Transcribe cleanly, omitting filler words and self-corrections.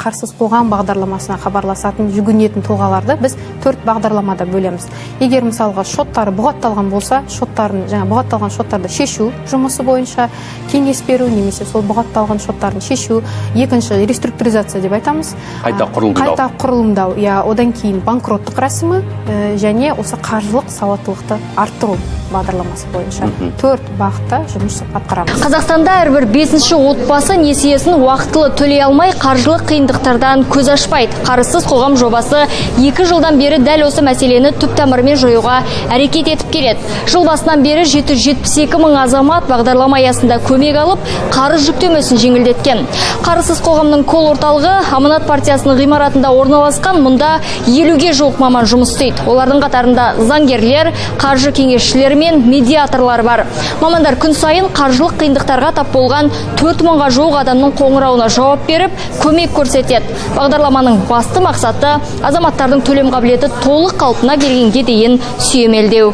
Қарызсыз қоғам бағдарламасына хабарласатын, жүгінетін тұлғаларды біз төрт бағдарламада бөлеміз. Егер, мысалға, шоттары бұғатталған болса, шоттарын, жаңа бұғатталған шоттарды шешу жұмысы бойынша кеңес беру немесе сол бұғатталған шоттарын шешу. Екінші, реструктуризация деп айтамыз. Қайта құрылымдау. Қайта құрылымдау, иә. Одан кейін банкроттық рәсімі және осы қаржылық сауаттылықты арттыру бағдарламасы бойынша төрт бағытта жұмыс атқарамыз. Қазақстанда әрбір бесінші отбасы несиесін уақытылы төлей алмай, қаржылық қиындықтардан көз ашпайды. Қарызсыз қоғам жобасы 2 жылдан бері дәл осы мәселені түп тамырымен жоюға әрекет етіп келеді. Жыл басынан бері 772 мың азамат бағдарлама аясында көмек алып, қарыз жүктемесін жеңілдеткен. Қарызсыз қоғамның колл орталығы Аманат партиясының ғимаратында орналасқан. Мұнда 50-ге жуық маман жұмыс істейді. Олардың қатарында заңгерлер, қаржы кеңесшілері мен медиаторлар бар. Мамандар күн сайын қаржылық қиындықтарға тап болған 4 мыңға жуық адамның қоңырауына жауап беріп, көмек көрсетеді. Бағдарламаның басты мақсаты – азаматтардың төлем қабілеті толық қалпына келгенге дейін сүйемелдеу.